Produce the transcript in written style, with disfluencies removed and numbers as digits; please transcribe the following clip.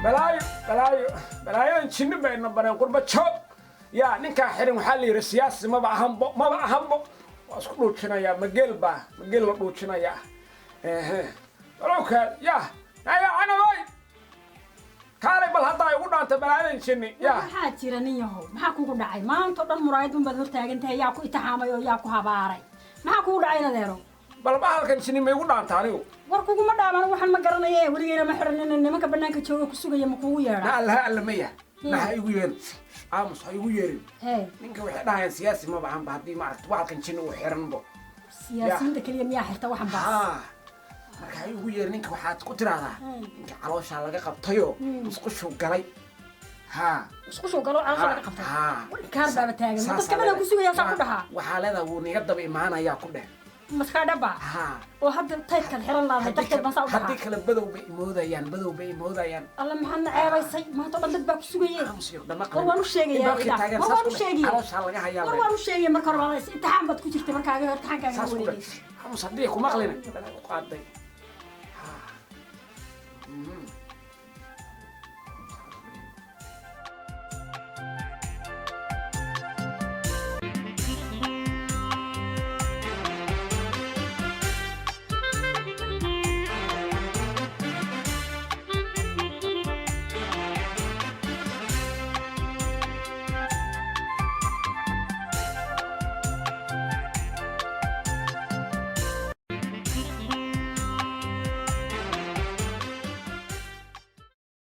Balaayo, balaayo, balaayadan jinni bayna bareen. Qurba joog yaa ninkaa xirin. Waxaa la yidhi siyaasi maba ahanbo, maba ahanbo. Waa isku dhuujinayaa. Mageel baa mageel la dhuujinayaa. Ehe, walowkaa yaa aya canabay, kaalay bal haddaa igu dhaanta balaayadan jinni yaa. Maxaa jira, nin yahow? Maxaa kugu dhacay? Maanta o dhan muraayad unbaad hortaagan tahay. Yaa ku itixaamay oo yaa ku habaaray? Maxaa kugu dhacay, nadeero? Bal bahalkan jinni ma igu dhaanta anigu? War kuguma dhaaman. Waxaan ma garanaye, weligeyna ma xidhanin. Nimanka banaanka jooga ku sugaya ma kugu Na yeedha? Allaha, alla maya, na ha igu yeerin. Aamus, ha igu yeerin. Hee. Ninka waxay dhahayaan siyaasi maba ahanba haddii maaragta bahalkan jinni uu xiranbo. Siyaasiyiinta keliya miyaa xirta waxan baas? Haa, marka ha igu yeerin. Ninka waxaad ku tiraahdaa ninka calooshaa laga qabtayoo musqushuu galay. Haa. Isku galo, caloosha laga qabtay. Haa. Kaar baaba taagan. Ma dadka badan ku sugaya saa ku dhahaa? Waxaa leedaha wuu niga daba imaanayaa ku dheh. Maskaa dhaba? Haa. Oo hadda taydkaad xiran laadahay darteed baan saa u Haddii dhahaa? kale badow bay imoodayaan, badow bay imoodayaan. Alla, maxaad na ceebaysay? Maanta o dhan dad baa ku sugaye. Aamus iyo dhama. War waan u sheegayaa. Ilbaabkii taagan. War Saas waan ku u dheh. sheegaya. Calooshaa laga hayaa. War waan u sheegaya. Marka hore waa imtixaan baad ku jirtay, markaaga imtixaankaaga Saas ku dheh. wareegay. Aamus, haddii ku maqlina balaa u qaaday.